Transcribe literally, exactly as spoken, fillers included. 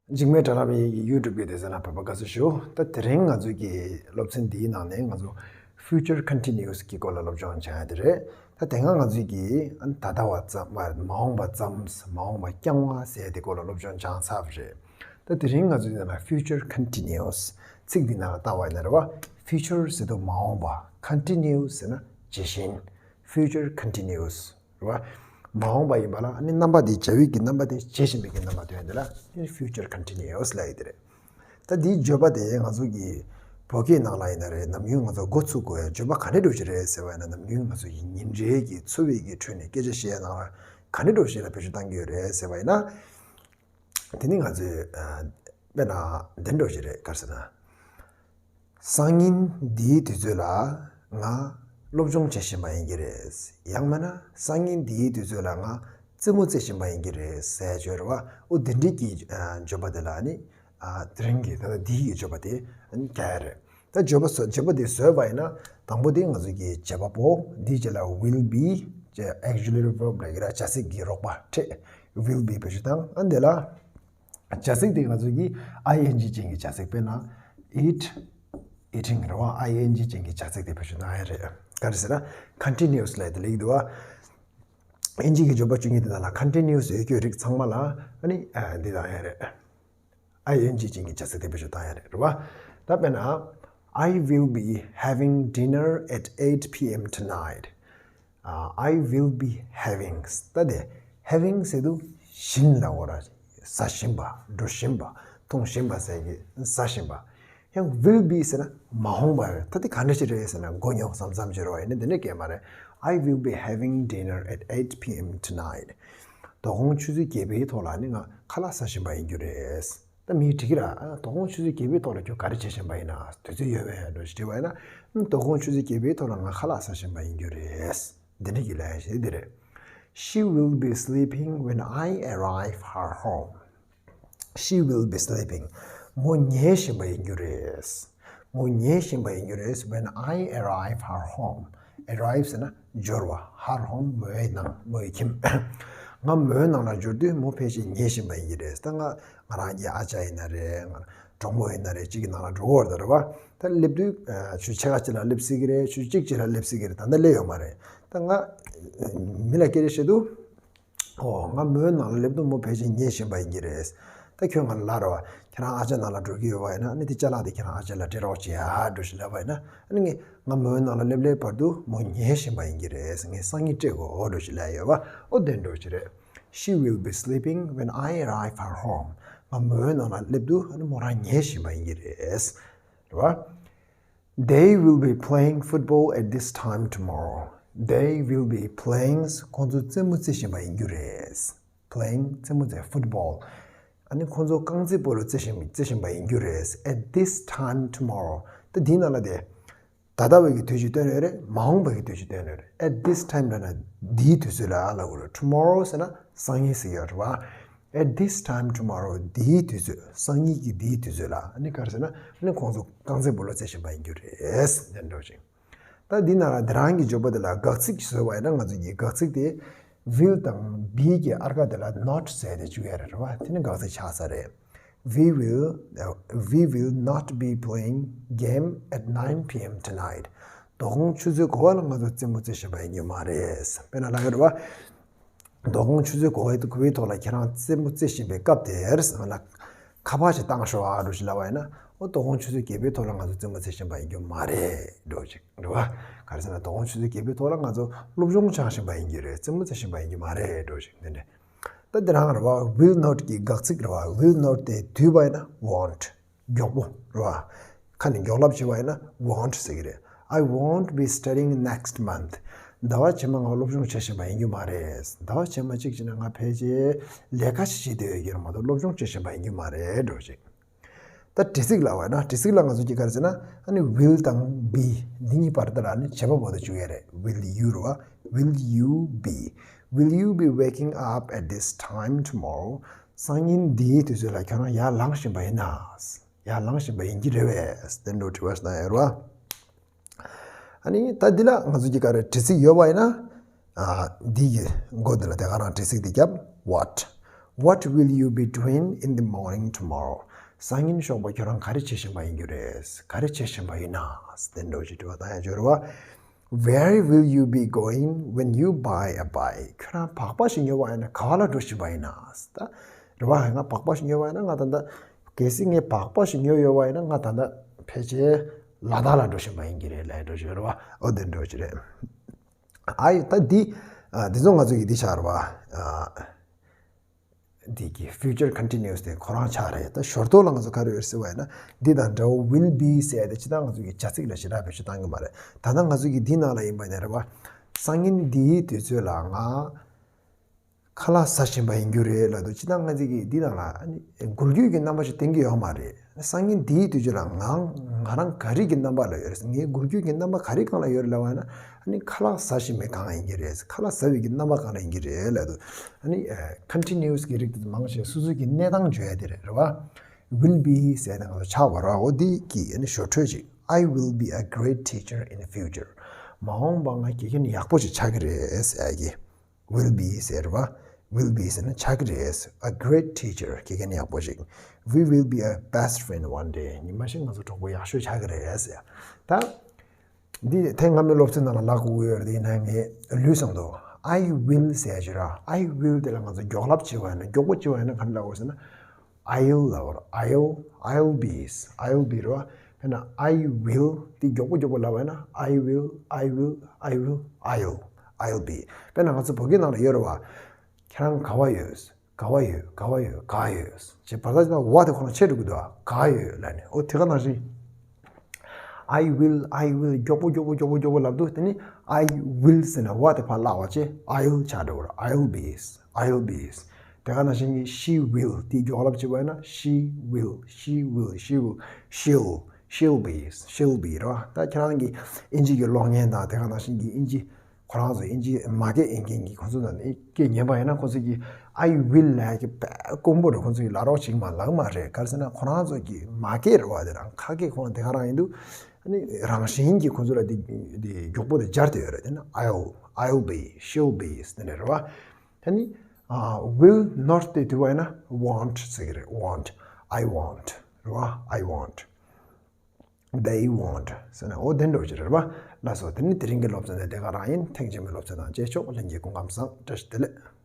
འཇིགས་མེད་དྲ་ལམ་ཡིན་གྱི་ཡུ་ཊུབ་ཀྱི་དེ་ཟེར་ན་བོད་པ་དགའ་བསུ་ཞུ། ད་དེ་རིང་ང་ཚོའི་གི་སློབ་ཚན་འདིའི་ནང་ནས་ང་ཚོ་future continuous གི་སྐོར་ལ་སློབ་སྦྱོང་བྱ་ཡ་དེ་རེད། ད་དེ་སྔ་ང་ཚོའི་གི་ད་ལྟ་བ་ཙམ་མ་མ་འོངས་པ་ཙམ་མ་འོངས་པ་རྐྱང་བ་ཟེར་དེ་སྐོར་ལ་སློབ་སྦྱོང་བྱས་ཚར་བ་རེད། ད་དེ་རིང་ང་ཚོའི་ནང་ལ་future continuous ཚིག་འདི་ནང་ལ་ལྟ་བ་ཡིན་ན་རེད་བ། future ཟེར་དུས་མ་འོངས་པ། continuous ཟེར་ན་ཇི་བཞིན། future continuous རེད་བ། མ་འོངས་པ་ཡིན་པ་ལ་ཨ་ནི་རྣམ་པ་དེ་བྱ་བའི་གི་རྣམ་པ་དེ་བྱེད་བཞིན་པའི་གི་རྣམ་པ་དོན་དེ་ལ་ཨ་ནི་future continuous ལབ་ཡི་དེ་རེད། ད་འདིའི་བརྗོད་པ་དེ་ང་ཚོ་གི་བོད་སྐད་ནང་ལ་ཡིན་ན་རེད། ནམ་རྒྱུན་ང་ཚོ་འགོ་ཚུགས་དགོས་ཡ་བརྗོད་པ་ག་འདྲ་འདྲ་ཞིག་རེད་ཟེར་བ་ཡིན་ན། ནམ་རྒྱུན་ང་ཚོ་ཡི་ཉིན་རེའི་གི་འཚོ་བའི་གི་ཁྲོད་ནས་སྐད་ཆ་བཤད་ཡ་ནང་ལ་ག་འདྲ་འདྲ་ཞིག་ལ་བེད་སྤྱོད་བཏང་གི་ཡོད་རེད་ཟེར་བ་ཡིན་ན། དེ་ནི་ང་ཚོས་ཨ་དཔེར་ན་འདི་འདྲ་ཞིག་རེད། ག་རེ་ཟེར་ན། སང་ཉིན་འདིའི་དུས་ཚོད་ལ་ང་སློབ་སྦྱོང་བྱེད་བཞིན་པ་ཡིན་གྱི་རེད། ཡང་མིན་ན་སང་ཉིན་འདིའི་དུས་ཚོད་ལ་ང་རྩེད་མོ་རྩེ་བཞིན་པ་ཡིན་གྱི་རེད་ཟེར་བརྗོད་རེད་བ། ཨོ་དེ་འདྲའི་གི་ཨ་བརྗོད་པ་དེ་ལ་ནི་ཨ་དེ་རིང་གི་ད་ལྟ་འདིའི་གི་བརྗོད་པ་དེ་ཨ་ནི་རྒྱག་ཡ་རེད། ད་བརྗོད་པ་བཟོ་བརྗོད་པ་དེ་བཟོས་པ་ཡིན་ན། དང་པོ་དེ་ང་ཚོ་གི་བྱེད་པ་པོ་འདིའི་རྗེས་ལ་will be ཅེས་auxiliary verb ལབ་ཀྱི་ར་བྱ་ཚིག་གི་རོགས་པ་ཁྲིད། will be བེད་སྤྱོད་བཏང་། ཨ་འདི་ལ་བྱ་ཚིག་དེ་ང་ཚོ་གི་ing ཅན་གྱི་བྱ་ཚིག་དཔེར་ན་eat, eating རེད་བ། ing ཅན་གྱི་བྱ་ཚིག་དེ་བེད་སྤྱོད་བཏང་ཡ་རེད། ག་རེ་ཟེར་ན་continuous ལབ་དེ་ལེགས་འདུག་བ། ing གི་བརྗོད་པ་བཅུ་གཉིས་དེ་དག་ལ་continuous ཡོད་རྒྱུ་རིགས་ཚང་མ་ལ་ཨ་ནི་ཨ་འདི་བཏང་ཡ་རེད། ing ཅན་གྱི་བྱ་ཚིག་དེ་བེད་སྤྱོད་བཏང་ཡ་རེད། རེད་བ། ད་དཔེར་ན། I will be having dinner at eight p.m. tonight. ཨ། I will be having ད་དེ་having ཟེར་དུས་བཞིན་ལ་འོ་ར། ཟ་བཞིན་པ། འགྲོ་བཞིན་པ། འཐུང་བཞིན་པ་ཟེར་གི་ཟ་བཞིན་པ། ཡང་will be ཟེར་ན་མ་འོངས་པ་རེད། ད་དེ་ག་འདྲ་ཞིག་རེད་ཟེར་ན་མགོ་རྙོག་ཙམ་ཙམ་ཅིག་རེད་བ། ཡིན་ན་དེ་འདྲ་གས་མ་རེད། I will be having dinner at eight p.m. tonight. དོ་དགོང་ཆུ་ཚོད་བརྒྱད་པའི་ཐོག་ལ་ནི་ང་ཁ་ལག་ཟ་བཞིན་པ་ཡིན་རྒྱུ་རེད། ད་མིས་དྲིས་ཀྱི་ར། ཨ། དོ་དགོང་ཆུ་ཚོད་བརྒྱད་པའི་ཐོག་ལ་ཁྱོད་ག་རེ་བྱེད་བཞིན་པ་ཡིན་ན། དུས་ཚོད་ཡོད་པས་འགྲོ་ཞེས་དྲིས་པ་ཡིན་ན། ཨ། དོ་དགོང་ཆུ་ཚོད་བརྒྱད་པའི་ཐོག་ལ་ང་ཁ་ལག་ཟ་བཞིན་པ་ཡིན་རྒྱུ་རེད། འདི་འདྲ་གི་ལན་ཞིག་འདི་རེད། She will be sleeping when I arrive her home. She will be sleeping. མོ་ཉལ་བཞིན་པ་ཡིན་རྒྱུ་རེད། མོ་ཉལ་བཞིན་པ་ཡིན་རྒྱུ་རེད། When I arrive her home. arrive ཟེར་ན་འབྱོར་བ། her home མོའི་ནང་། མོའི་ཁྱིམ། ང་མོའི་ནང་ལ་འབྱོར་དུས་མོ་ཕལ་ཆེར་ཉལ་བཞིན་པ་ཡིན་གྱི་རེད། ད་ང་ང་རང་གི་ཨ་ཅག་ཡིན་ན་རེད། ང་གྲོགས་མོ་ཡིན་ན་རེད། གཅིག་གི་ནང་ལ་འགྲོ་གི་ཡོད་རེད་བ། ད་སླེབས་དུས་ཆུ་ཚོད་ཕྱེད་ཀ་གཅིག་ལ་སླེབས་སྲིད་ཀྱི་རེད། ཆུ་ཚོད་གཅིག་གཅིག་ལ་སླེབས་སྲིད་ཀྱི་རེད། ད་ལྟ་སླེབས་ཡོད་མ་རེད། ད་ང་མི་ལ་སྐད་ཆ་བཤད་དུས། ཨོ། ང་མོའི་ནང་ལ་སླེབས་དུས་མོ་ཕལ་ཆེར་ཉལ་བཞིན་པ་ཡིན་གྱི་རེད། ད་ཁྱོད་ང་ལ་ལབ་རོགས། ཁྱེད་རང་ཨ་ཅག་ནང་ལ་འགྲོ་གི་ཡོད་པ་ཡིན་ན། ཨ་ནི་དེ་ཅ་ལག་དེ་ཁྱེད་རང་ཨ་ཅག་ལ་སྤྲད་རོགས་བྱེད་ཨ་འགྲོ་ཞེས་ལབ་པ་ཡིན་ན། ཨ་ནི་ངས་ང་མོའི་ནང་ལ་སླེབས་སླེབས་བར་དུ་མོ་ཉལ་བཞིན་པ་ཡིན་གྱི་རེད། ངས་སང་ཉིན་སྤྲད་དགོས་འགྲོ་ཞེས་ལབ་ཡོད་པ། ཨོ་དེ་འགྲོ་ཞིག་རེད། She will be sleeping when I arrive her home. ང་མོའི་ནང་ལ་སླེབས་དུས་ཨ་ནི་མོ་རང་ཉལ་བཞིན་པ་ཡིན་གྱི་རེད། རེད་བ། They will be playing football at this time tomorrow. They will be playing ཁོང་ཚོ་རྩེད་མོ་རྩེ་བཞིན་པ་ཡིན་རྒྱུ་རེད། playing རྩེད་མོ་རྩེ། football ཨ་ནི་ཁོང་ཚོ་རྐང་རྩེད་སྤོ་ལོ་རྩེ་བཞིན་རྩེ་བཞིན་པ་ཡིན་རྒྱུ་རེད། at this time tomorrow. ད་འདིའི་ནང་ལ་དེ་ད་ལྟ་བའི་གི་དུས་ཀྱི་སྟོན་ཡོད་རེད། མ་འོངས་པའི་གི་དུས་ཀྱི་སྟོན་ཡོད་རེད། at this time ལབ་ན་འདིའི་དུས་ཚོད་ལ་ལབ་དགོས་རེད། tomorrow ཟེར་ན་སང་ཉིན་ཟེར་ཡོད་རེད་བ། at this time tomorrow འདིའི་དུས་ཚོད། སང་ཉིན་གྱི་འདིའི་དུས་ཚོད་ལ་ཨ་ནི་ག་རེ་ཟེར་ན། ཨ་ནི་ཁོང་ཚོ་རྐང་རྩེད་སྤོ་ལོ་རྩེ་བཞིན་པ་ཡིན་རྒྱུ་རེད། དེ་འདྲ་ཅིག་ད་འདི་ནང་ལ་འདི་རང་གི་བརྗོད་པ་འདི་ལ་དགག་ཚིག་བཟོས་པ་ཡིན་ན། ང་ཚོ་གི་དགག་ཚིག་དེ་will དང་be གི་ཨར་ཀ་དེ་ལ་not ཟེར་ཏེ་བཅུག་ཡ་རེད་བ། དེ་ནི་དགག་ཚིག་ཆགས་ས་རེད། We will, uh, we will not be playing game at nine p.m. tonight. དོ་དགོང་ཆུ་ཚོད་དགུ་པ་ལ་ང་ཚོ་རྩེད་མོ་རྩེ་བཞིན་པ་ཡིན་རྒྱུ་མ་རེད། དཔེར་ན་ལབ་ཡོད་རེད་བ། དོ་དགོང་ཆུ་ཚོད་དགུ་པའི་ཐོག་ལ་ཁྱེད་རང་རྩེད་མོ་རྩེ་བཞིན་པའི་སྐབས་དེར་ཟེར་ན། ཁ་པར་ཞིག་བཏང་ཤོག་ཨ་འགྲོ་ཞིག་ལབ་པ་ཡིན་ན། ཨོ་དོ་དགོང་ཆུ་ཚོད་བརྒྱད་པའི་ཐོག་ལ་ང་ཚོ་རྩེད་མོ་རྩེ་བཞིན་པ་ཡིན་རྒྱུ་མ་རེད་འགྲོ་ཅིག་རེད་བ། ག་རེ་ཟེར་ན་དོ་དགོང་ཆུ་ཚོད་བརྒྱད་པའི་ཐོག་ལ་ང་ཚོ་སློབ་སྦྱོང་སྦྱང་བཞིན་པ་ཡིན་རྒྱུ་རེད། རྩེད་མོ་རྩེ་བཞིན་པ་ཡིན་རྒྱུ་མ་རེད་འགྲོ་ཅིག་དེ་འདྲ། ད་འདི་རང་རེད་བ། will not གི་དགག་ཚིག་རེད་བ། will not དེ་བསྡུས་པ་ཡིན་ན་won't མགྱོགས་པོ་རེད་བ། ཁ་ནས་མགྱོགས་ལབ་བྱས་པ་ཡིན་ན་won't ཟེར་གི་རེད། I won't be studying next month. ཟླ་བ་རྗེས་མ་ང་སློབ་སྦྱོང་བྱེད་བཞིན་པ་ཡིན་རྒྱུ་མ་རེད། ཟླ་བ་རྗེས་མ་གཅིག་བྱས་ན་ང་ཕལ་ཆེར་ལས་ཀ་ཞིག་བྱེད་བསྡད་ཡོད་ཀྱི་རེད་མ་གཏོགས་སློབ་སྦྱོང་བྱེད་བཞིན་པ་ཡིན་རྒྱུ་མ་རེད་འགྲོ་ཅིག་ད་དྲི་ཚིག་ལབ་པ་ཡིན་ན། དྲི་ཚིག་ལ་ང་ཚོ་གིས་ག་རེ་ཟེར་ན། ཨ་ནི་will དང་be འདི་གཉིས་བར་དུ་ལ་ནི་བྱེད་པ་པོ་དེ་བཅུག་ཡ་རེད། Will you རེད་བ། Will you be? Will you be waking up at this time tomorrow? སང་ཉིན་འདིའི་དུས་ཚོད་ལ་ཁྱོད་རང་ཡར་ལངས་བཞིན་པ་ཡིན་ན། ཡར་ལངས་བཞིན་པ་ཡིན་གྱི་རེད་པས། དེ་འདྲ་དྲི་བ་ཞིག་བཏང་ཡོད་རེད་བ། ཨ་ནི་ད་འདི་ལ་ང་ཚོ་གིས་ག་རེ་དྲི་ཚིག་ཡོད་པ་ཡིན་ན། ཨ། འདི་གི་མགོ་འདི་ལ་དེ་ག་རང་དྲི་ཚིག་འདི་བརྒྱབ། What? What will you be doing in the morning tomorrow? སང་ཉིན་ཞོགས་པ་ཁྱོད་རང་ག་རེ་བྱེད་བཞིན་པ་ཡིན་རྒྱུ་རེད། ག་རེ་བྱེད་བཞིན་པ་ཡིན་ན། དེ་འདྲ་ཞིག་དྲི་བ་བཏང་ཡ་ཅིག་ཡོད་རེད་བ། Where will you be going when you buy a bike? ཁྱོད་རང་བག་པ་ཞིག་ཉོ་བ་ཡིན་ན་ག་བ་ལ་འགྲོ་བཞིན་པ་ཡིན་ན། ད་རེད་བ། ང་བག་པ་ཞིག་ཉོ་བ་ཡིན་ན་ང་ད་ལྟ། གལ་སྲིད་ངས་བག་པ་ཞིག་ཉོས་ཡོད་པ་ཡིན་ན་ང་ད་ལྟ་ཕལ་ཆེར་ལ་དྭགས་ལ་འགྲོ་བཞིན་པ་ཡིན་གྱི་རེད་ལབ་འགྲོ་བཞིན་རེད་བ། ཨོ་དེ་འགྲོ་བཞིན་རེད། ཨ་ཡི་ད་འདི། ཨ་འདི་ཚོ་ང་ཚོ་གི་འདི་ཆགས་རེད་བ། ཨ་འདི་གི་future continuous དེ་ཁོ་རང་ཆགས་རེད། ད་ཞོར་ཐོག་ལ་ང་ཚོ་ག་རེ་ཡོད་ཟེར་བ་ཡིན་ན། འདི་དང་འདྲ་བོ་will be ཟེར་ཏེ་ཅི་ད་ང་ཚོ་གི་བྱ་ཚིག་ལ་ཞེ་དྲག་བེད་སྤྱོད་བཏང་གི་མ་རེད། ད་ལྟ་ང་ཚོ་གི་འདི་ནང་ལ་ཡིན་པ་ཡིན་ན་རེད་བ། སང་ཉིན་འདིའི་དུས་ཚོད་ལ་ང་ཁ་ལག་ཟ་བཞིན་པ་ཡིན་རྒྱུ་རེད་ལབ་དུས་ཅི་ད་ང་ཚོ་གི་འདི་ནང་ལ་ཨ་ནི་འགུལ་སྐྱོད་ཀྱི་རྣམ་པ་ཞིག་བསྟན་གྱི་ཡོད་མ་རེད། སང་ཉིན་འདིའི་དུས་ཚོད་ལ་ང་ང་རང་ག་རེ་གི་རྣམ་པ་ལ་ཡོད་རེད། ངའི་འགུལ་སྐྱོད་ཀྱི་རྣམ་པ་ག་རེ་སྒང་ལ་ཡོད་རེད་ལབ་པ་ཡིན་ན། ཨ་ནི་ཁ་ལག་ཟ་བཞིན་པའི་སྒང་ཡིན་གྱི་རེད། ཁ་ལག་ཟ་བའི་གི་རྣམ་པ་སྒང་ལ་ཡིན་གྱི་རེད་ལབ་དུས། ཨ་ནི་ཨ་continuous གི་རིགས་དེ་མང་ཆེ་སོ་སོ་གི་གནས་སྟངས་བརྗོད་ཡ་དེ་རེད། རེད་བ། Will be ཟེར་ནས་ང་ཚོ་ཆགས་པ་རེད་བ། འོ་འདི་གི་ཨ་ནི་ཞོར་འཕྲོས་ཅིག I will be a great teacher in the future. མ་འོངས་པ་ང་དགེ་རྒན་ཡག་པོ་ཞིག་ཆགས་ཀྱི་རེད་ཟེར་ཡ་གི will be ཟེར་བ། Will be ཟེར་ན་ཆགས་ཀྱི་རེད། A great teacher དགེ་རྒན་ཡག་པོ་ཞིག We will be a best friend one day. ཉི་མ་ཞིག་ང་ཚོ་གྲོགས་པོ་ཡག་ཤོས་ཆགས་ཀྱི་རེད་ཟེར་ཡ། ད་འདི་ཐེངས་སྔ་མའི་སློབ་ཚན་ནང་ལ་ལབ་དགོས་ཀྱི་ཡོད་རེད། དེ་ཡིན་ན་ངས་ལུས་སོང་འདུག I will ཟེར་ཡ་ཞིག་ར། I will དེ་ལ་ང་ཚོ་མགྱོགས་ལབ་བྱེད་པ་ཡིན་ན། མགྱོགས་པོ་བྱེད་པ་ཡིན་ན་ག་འདྲ་ལབ་དགོས་ཟེར་ན། I'll ལབ་ར། I'll, I'll be, I'll be ར། དཔེར་ན་I will དེ་མགྱོགས་པོ་མགྱོགས་པོ་ལབ་པ་ཡིན་ན། I will, I will, I will, I'll, I'll be. དཔེར་ན་ང་ཚོ་བོད་སྐད་ནང་ལ་ཡོད་རེད་བ། ཁྱེད་རང་ག་བ་ཡོད། ག་བ་ཡོད། ག་བ་ཡོད། ག་ཡོད། ཅེས་བར་ཐག་ཅིག་ན་བ་དེ་ཁོ་ན་ཆད་འགྲོ་གི་འདུག་ག་ག་ཡོད་ལབ་ནས། འོ་དེ་ག་ནང་བཞིན། I will, I will མགྱོགས་པོ་མགྱོགས་པོ་མགྱོགས་པོ་མགྱོགས་པོ་ལབ་དུས་དེ་ནི་I will ཟེར་ནས་བ་དེ་ཕར་བརླག་པ་བྱས། I'll ཆགས་འགྲོ་གི་རེད། I'll be, I'll be. དེ་ག་ནང་བཞིན་གྱི་she will དེ་མགྱོགས་ལབ་བྱེད་པ་ཡིན་ན། She will, she will, she will, she'll, she'll be, she'll be ར། ད་ཁྱེད་རང་གི་ཨིན་ཇི་གི་ཀློག་མཁན་དང་དེ་ག་ནང་བཞིན་གྱི་ཨིན་ཇི་ཁོ་རང་ཚོ་ཨིན་ཇི་མ་སྐད་ཡིན་མཁན་གྱི་ཁོ་ཚོ་དང་ནི་སྐད་ཉན་པ་ཡིན་ན། ཁོ་ཚོ་གིས་I will ལབ་ཡ་གི་དཔེ་དཀོན་པོ་རེད། ཁོ་ཚོ་གིས་ལབ་རོགས་བྱེད་མ་ལབ་མ་རེད། ག་རེ་ཟེར་ན་ཁོ་རང་ཚོ་གི་མ་སྐད་རེད་བ། དེ་རང་ཁ་སྐད་ཁོ་རང་དེ་ག་རང་ཡིན་དུས། ཨ་ནི་རང་བཞིན་གྱིས་ཁོ་ཚོ་ལ་དེ་དེ་མགྱོགས་པོ་དེ་སྦྱར་ཏེ་ཡོད་རེད། དེ་ན་I'll, I'll be, she'll be དེ་འདྲ་རེད་བ། ད་ནི་ཨ་will not དེ་དུས་པ་ཡིན་ན་won't ཟེར་གི་རེད། Want, I want རེད་བ། I want, they want ཟེར་ན་འོ་དེ་འདྲ་ཅིག་རེད་བ། ལགས་སོ། དེ་ནི་དེ་རིང་གི་སློབ་ཚན་དེ་དེ་ག་རང་ཡིན། ཐེངས་རྗེས་མའི་སློབ་ཚན་དང་མཇལ་ཆོག་ལྷན་རྒྱས་སྐུ་ཁམས་བཟང་། བཀྲ་ཤིས་བདེ་ལེགས།